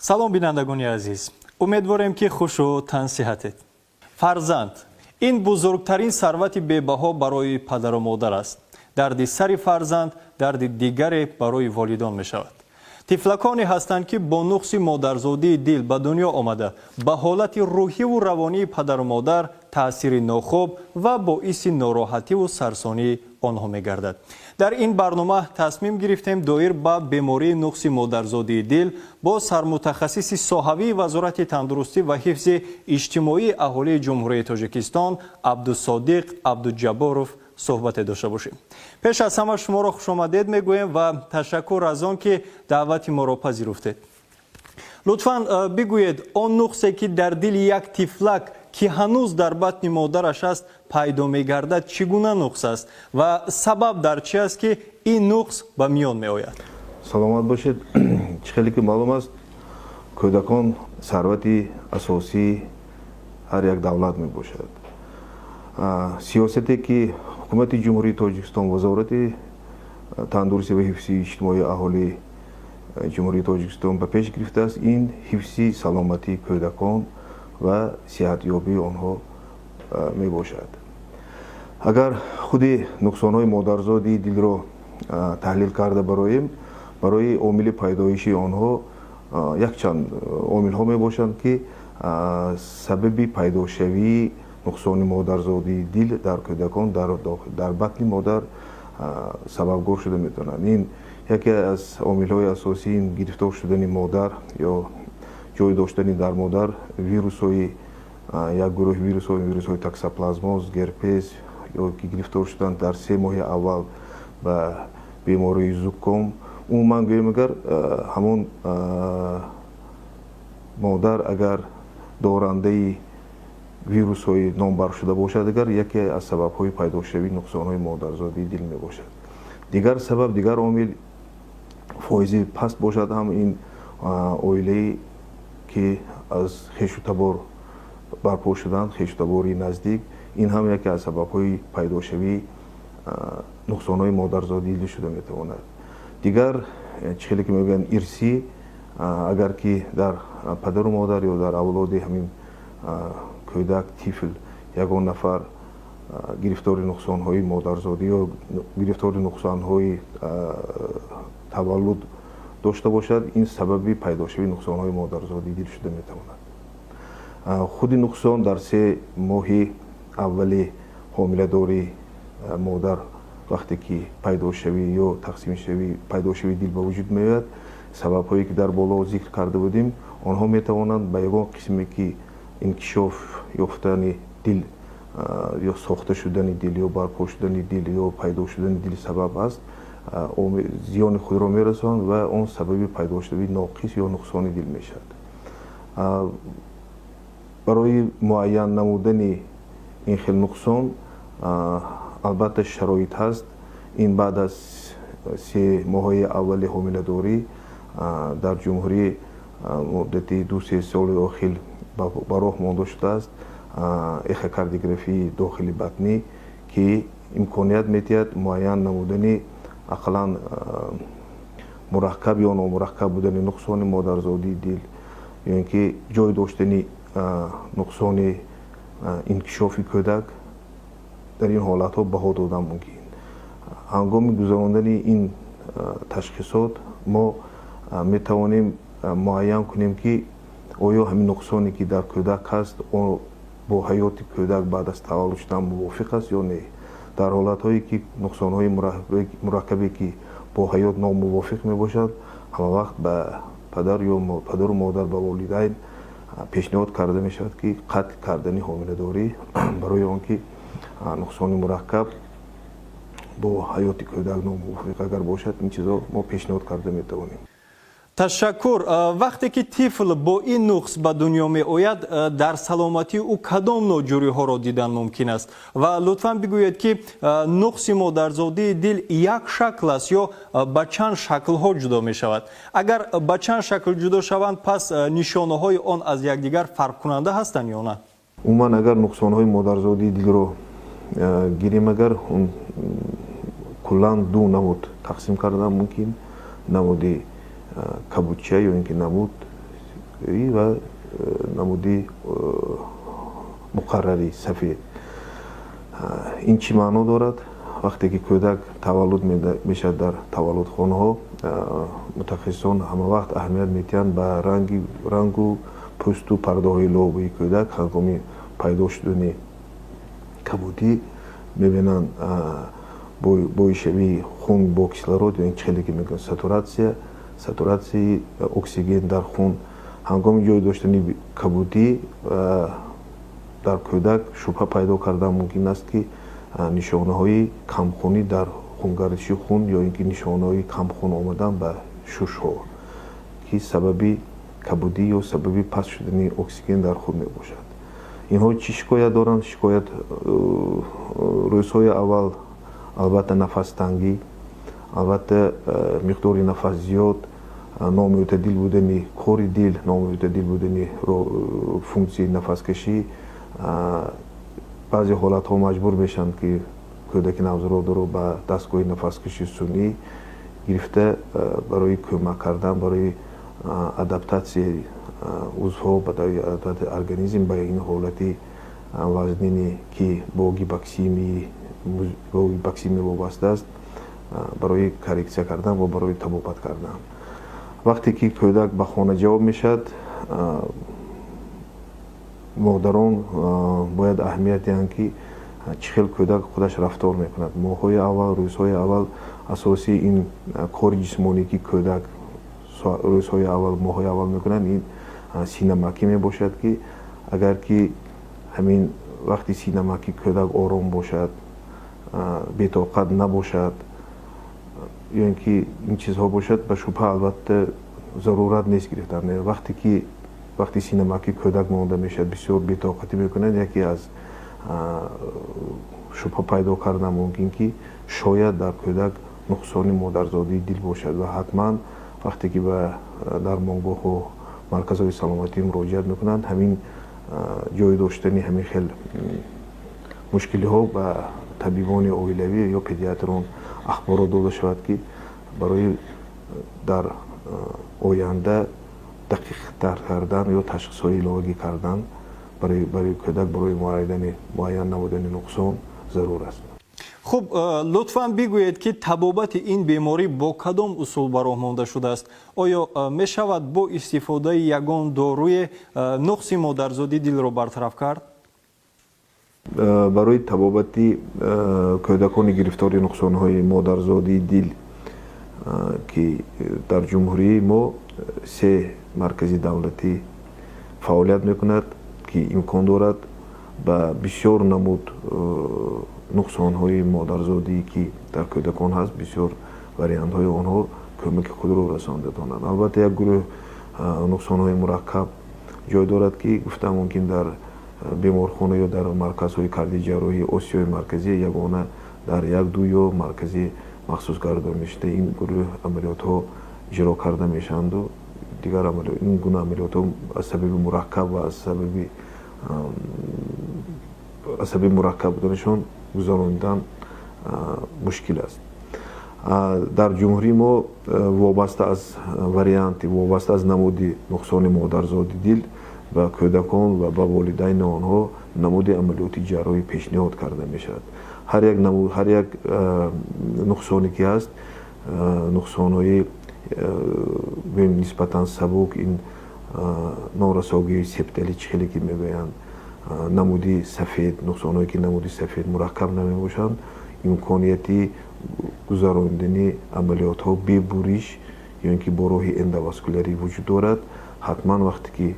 Салом, бинандагони азиз, умедворем, ки хушу тансиҳатед. Фарзанд ин бузургтарин сарвати бебаҳо барои падару модар аст. Дарди сари фарзанд дарди дигаре барои волидон мешавад. Тифлаконе ҳастанд, ки бо нуқси модарзодии дил ба дунё омада, ба ҳолати рӯҳиву равонии падару модар таъсири нохуб ва боиси нороҳативу сарсонии онҳо мегардад. Дар ин барнома тасмим гирифтем доир ба бемории нуқси модарзодии дил бо сармутахассиси соҳавии Вазорати тандурустӣ ва ҳифзи иҷтимоии аҳолии Ҷумҳурии Тоҷикистон Абдусодиқ Абдуҷабборов суҳбате дошта бошем. Пеш аз ҳама шуморо хушомадед мегӯем ва ташаккур аз он, ки даъвати моро пазируфтед. Лутфан бигӯед, он нуқсе, ки дар дили як тифлак, ки ҳанӯз дар батни модараш аст, пайдо мегардад, чӣ гуна нуқс аст ва сабаб дар чӣ аст, ки ин нуқс ба миён меояд? Саломат бошед. Чӣ хеле ки маълум аст, кӯдакон сарвати асосии ҳар як давлат мебошад. Сиёсате, ки Ҳукумати Ҷумҳурии Тоҷикистон, Вазорати тандурустӣ ва ҳифзи иҷтимоии аҳолии Ҷумҳурии Тоҷикистон ба пеш гирифтааст, ин ҳифзи саломатии кӯдакон ва сиҳатёбии онҳо мебошад. Агар худи нуқсонҳои модарзодии дилро таҳлил карда бароем, барои омили пайдоиши онҳо якчанд омилҳо мебошанд, ки сабаби пайдошавии нуқсони модарзодии дил дар кӯдакон дар батни модар сабабгор шуда метавонанд. Ин яке аз омилҳои асосии ин гирифтор шудани модар ё ҷой доштани дар модар вирусҳои, як гурӯҳи вирусҳо, вирусҳои токсоплазмоз, герпес ё ки гирифтор шудан дар 3 моҳи аввал ба бемории зуком. Умуман гӯем, агар ҳамон модар агар дорандаи вирусҳои номбаршуда бошад, агар яке аз сабабҳои пайдошавии нуқсонҳои модарзодии дил мебошад. Дигар сабаб, дигар омил фоизи паст бошад ҳам, ин оилае, ки аз хешу табор барпо шуданд, хешу табори наздик, ин ҳам яке аз сабабҳои пайдошавии нуқсонҳои модарзодии дил шуда метавонад. Дигар, чӣ хеле ки мегӯянд, ирсӣ, агар ки дар падару модар ё дар авлоди ҳамин кӯдак, тифл ягон нафар гирифтори нуқсонҳои модарзодӣ ё гирифтори нуқсонҳои таваллуд дошта бошад, ин сабаби пайдошавии нуқсонҳои модарзодии дил шуда метавонад. Худи нуқсон дар 3 моҳи аввали ҳомиладории модар, вақте ки пайдошавӣ ё тақсимшавӣ, пайдошавии дил ба вуҷуд меояд, сабабҳое, ки дар боло зикр карда будем, онҳо метавонанд ба ягон қисме, ки инкишоф ёфтани дил ё сохта шудани дил ё барпо шудани дил ё пайдо шудани дил сабаб аст, зиёни худро мерасонанд ва он сабаби пайдошавии ноқис ё нуқсони дил мешавад. Барои муайян намудани ин хел нуқсон албатта шароит ҳаст. Ин баъд аз 3 моҳҳои аввали ҳомиладорӣ дар ҷумҳурӣ муддати 2-3 соли охир ба роҳ монда шудааст эхокардиографияи дохили батнӣ, ки имконият медиҳад муайян намудани ақаллан мураккаб ё номураккаб будани нуқсони модарзодии дил ё ин ки ҷой доштани нуқсони инкишофи кӯдак. Дар ин ҳолатҳо баҳо додан мумкин. Ҳангоми гузарондани ин ташхисот мо метавонем муайян кунем, ки оё ҳамин нуқсоне, ки дар кӯдак ҳаст, бо ҳаёти кӯдак баъд аз таваллуд шудан мувофиқ аст ё не. Дар ҳолатҳое, ки нуқсонҳои мураккабе, ки бо ҳаёт номувофиқ мебошад, ҳамавақт ба падар ё падару модар, ба волидайн пешниҳод карда мешавад, ки қатъ кардани ҳомиладорӣ, барои он ки нуқсони мураккаб бо ҳаёти кӯдак номувофиқ агар бошад, ин чизо мо пешниҳод карда метавонем. Ташаккур. Вақте ки тифл бо ин нуқс ба дунё меояд, дар саломатии ӯ кадом ноҷӯриҳоро дидан мумкин аст? Ва лутфан бигӯед, ки нуқси модарзодии дил як шакл аст ё ба чанд шаклҳо ҷудо мешавад? Агар ба чанд шакл ҷудо шаванд, пас нишонаҳои он аз якдигар фарқкунанда ҳастанд ё на? Умуман, агар нуқсонҳои модарзодии дилро гирем, агар куллан ду намуд тақсим кардан мумкин: намуди кабудча ё ин ки намуд ва намуди муқаррарӣ сафед. Ин чӣ маъно дорад? Вақте ки кӯдак таваллуд мешавад, дар таваллудхонаҳо мутахассисон ҳамавақт аҳамият медиҳанд ба рангу пӯсту пардаҳои лобии кӯдак. Ҳангоми пайдо шудани кабудӣ мебинанд боишавии хун бо кислород ё ин чӣ хеле ки мегӯянд, сатуратсияи оксиген дар хун. Ҳангоми ҷой доштани кабудӣ дар кӯдак шубҳа пайдо кардан мумкин аст, ки нишонаҳои камхунӣ дар хунгардиши хун ё ин ки нишонаҳои камхун омадан ба шушҳо, ки сабаби кабудӣ ё сабаби паст шудани оксиген дар хун мебошад. Инҳо чӣ шикоят доранд? Шикоят рӯзҳои аввал албатта нафастангӣ, албатта миқдори нафас зиёд, номӯътадил будани кори дил, номӯътадил будани функсияи нафаскашӣ. Баъзе ҳолатҳо маҷбур мешаванд, ки кӯдаки навзодро ба дастгоҳи нафаскашии сунъӣ гирифта, барои кӯмак кардан, барои адаптатсияи узвҳо, барои адаптатсияи организм ба ин ҳолати вазнине, ки бо гипоксемия вобаста аст, барои коррексия кардан ва барои табобат кардан. Вақте ки кӯдак ба хона ҷавоб мешавад, модарон бояд аҳамият диҳанд, ки чӣ хел кӯдак худаш рафтор мекунад. Моҳҳои аввал, рӯзҳои аввал асосии ин кори ҷисмонӣ, ки кӯдак рӯзҳои аввал, моҳҳои аввал мекунад, ин синамакӣ мебошад, ки агар ки ҳамин вақти синамакӣ кӯдак ором бошад, бетоқат набошад ё ин ки ин чизҳо бошад, ба шубҳа албатта зарурат нест гирифтан. Вақте ки вақти синамакӣ кӯдак монда мешавад, бисёр бетоқатӣ мекунад, яке аз шубҳа пайдо кардан мумкин, ки шояд дар кӯдак нуқсони модарзодии дил бошад. Ва ҳатман вақте ки ба дармонгоҳу марказҳои саломатӣ муроҷиат мекунанд, ҳамин ҷой доштани ҳамин хел мушкилиҳо ба табибони оилавӣ ё педиатрон ахборот дода шавад, ки барои дар оянда дақиқтар кардан ё ташхисҳои иловагӣ кардан барои кӯдак, барои муайян намудани нуқсон зарур аст. Хуб, лутфан бигӯед, ки табобати ин беморӣ бо кадом усул ба роҳ монда шудааст? Оё мешавад бо истифодаи ягон доруе нуқси модарзодии дилро бартараф кард? Барои табобати кӯдакони гирифтори нуқсонҳои модарзодии дил, ки дар ҷумҳурии мо се маркази давлатӣ фаъолият мекунад, ки имкон дорад ба бисёр намуд нуқсонҳои модарзодӣ, ки дар кӯдакон ҳаст, бисёр вариантҳои онҳо кӯмаки худро расонда тавонад. Албатта, як гурӯҳ нуқсонҳои мураккаб ҷой дорад, ки гуфтам, мумкин дар беморхона ё дар марказҳои кардиоҷарроҳии Осиёи Марказӣ ягона дар як ду ё маркази махсус гардонишуда ин гурӯҳ амалиётҳо иҷро карда мешаванду дигар ин гуна амалиётҳо аз сабаби мураккаб ва аз сабаби мураккаб буданашон гузаронидан мушкил аст. Дар ҷумҳурии мо вобаста аз варианти, вобаста аз намуди нуқсони модарзоди дил ба кӯдакон ва ба волидайни онҳо намуди амалиёти ҷарроҳӣ пешниҳод карда мешавад. Ҳар як нуқсоне ки ҳаст, нуқсонҳои нисбатан сабук, ин норасогии септалӣ, чӣ хеле ки мегӯянд, намуди сафед, нуқсонҳое ки намуди сафед, мураккаб намебошанд, имконияти гузаронидани амалиётҳо бе буриш ё ин ки бо роҳи эндоваскулярӣ вуҷуд дорад. Ҳатман вақте ки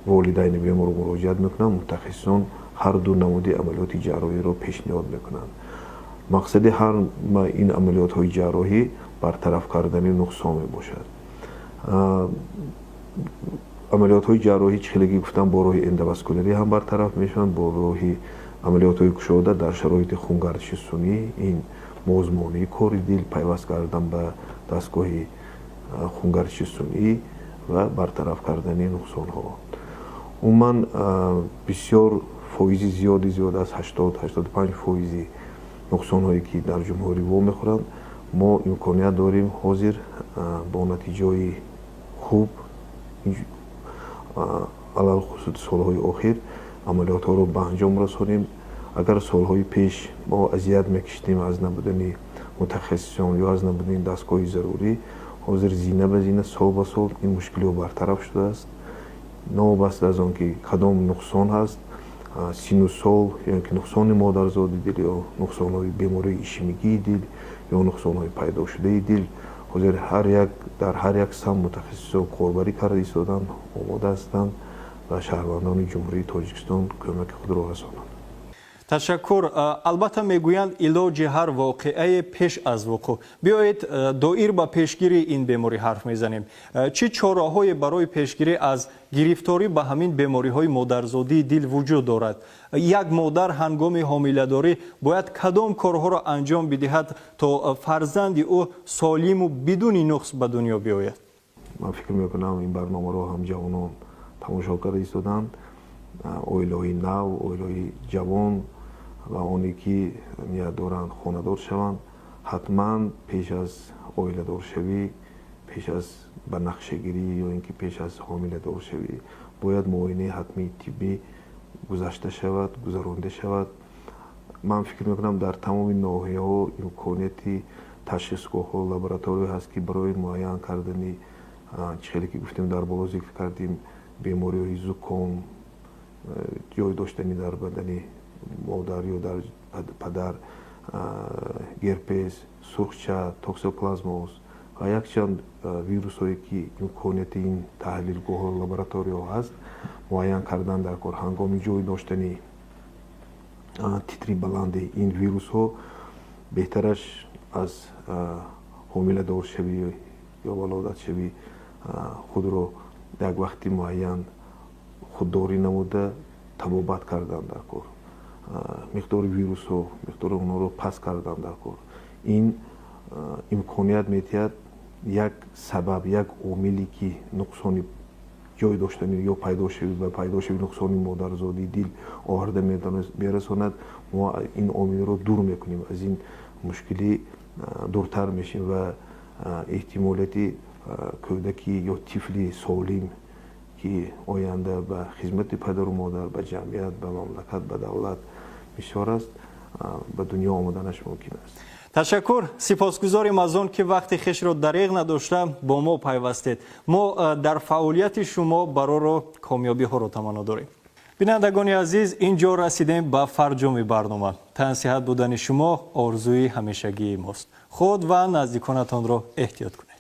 волидайни бемор муроҷиат мекунанд, мутахассисон ҳар ду намуди амалиёти ҷарроҳиро пешниҳод мекунанд. Мақсади ҳар ин амалиётҳои ҷарроҳӣ бартараф кардани нуқсон мебошад. Амалиётҳои ҷарроҳӣ, чӣ хеле ки гуфтам, бо роҳи эндоваскулярӣ ҳам бартараф мешаванд, бо роҳи амалиётҳои кушода дар шароити хунгардиши сунъӣ, ин мозмонии кори дил, пайваст кардан ба дастгоҳи хунгардиши сунъӣ ва бартараф кардани нуқсонҳо. Умуман, бисёр фоизи зиёди, зиёд аз 80-85 фоизи нуқсонҳое, ки дар ҷумҳурӣ вомехӯранд, мо имконият дорем ҳозир бо натиҷаҳои хуб. Алалхусус солҳои охир амалиётҳоро ба анҷом расонем. Агар солҳои пеш мо азият мекашидем аз набудани мутахассисон ё аз набудани дастгоҳи зарурӣ, ҳозир зина ба зина, сол ба сол ин мушкилиҳо бартараф шудааст. Новобаста аз он ки кадом нуқсон ҳаст, сину сол ё ки нуқсони модарзоди дил, ё нуқсонҳои бемории ишемикии дил, ё нуқсонҳои пайдошудаи дил, ҳозир ҳар як дар ҳар як самт мутахассисон корбарӣ карда истоданд, омода ҳастанд ва шаҳрвандони Ҷумҳурии Тоҷикистон кӯмаки худро расонанд. Ташаккур. Албатта, мегӯянд, илоҷи ҳар воқеае пеш аз вуқӯъ. Биёед, доир ба пешгирии ин беморӣ ҳарф мезанем. Чӣ чораҳое барои пешгирӣ аз гирифторӣ ба ҳамин бемориҳои модарзодии дил вуҷуд дорад? Як модар ҳангоми ҳомиладорӣ бояд кадом корҳоро анҷом бидиҳад, то фарзанди ӯ солиму бидуни нуқс ба дунё биёяд? Ман фикр мекунам, ин барномаро ҳам ҷавонон тамошо карда истоданд, оилаҳои нав, оилаҳои ҷавон ва оне ки ният доранд хонадор шаванд. Ҳатман пеш аз оиладоршавӣ, пеш аз ба нақшагирӣ ё ин ки пеш аз ҳомиладоршавӣ бояд муоинаи ҳатмии тиббӣ гузашта шавад, гузаронида шавад. Ман фикр мекунам, дар тамоми ноҳияҳо имконияти ташхисгоҳҳо, лаборатория ҳаст, ки барои муайян кардани, чӣ хеле ки гуфтем, дар боло зикр кардем, бемориҳои зуком ҷой доштани дар бадани модар ё дар падар, герпес, сурхча, токсоплазмоз ва якчанд вирусҳое ки имконияти ин таҳлилгоҳҳо, лабораторияҳо ҳаст, муайян кардан дар кор. Ҳангоми ҷой доштани титри баланди ин вирусҳо беҳтараш аз ҳомиладоршавӣ ё валодатшавӣ худро як вақти муайян худдорӣ намуда, табобат кардан дар кор, миқдори вирусҳо, миқдори онҳоро паст кардан дар кор. Ин имконият медиҳад як сабаб, як омиле ки нуқсони ҷой доштани ё пайдошавӣ ба пайдошавии нуқсони модарзодии дил оварда мерасонад, мо ин омилро дур мекунем, аз ин мушкилӣ дуртар мешем ва эҳтимолияти кӯдаки ё тифли солим, ки оянда ба хизмати падару модар, ба ҷамъият, ба мамлакат, ба давлат бисёр аст, ба дунё омаданаш мумкин аст. Ташаккур. Сипосгузорем аз он ки вақти хешро дареғ надошта бо мо пайвастед. Мо дар фаъолияти шумо барору комёбиҳоро таманно дорем. Бинандагони азиз, ин ҷо расидем ба фарҷоми барнома. Тансиҳат будани шумо орзуи ҳамешагии мост. Худ ва наздиконатонро эҳтиёт кунед.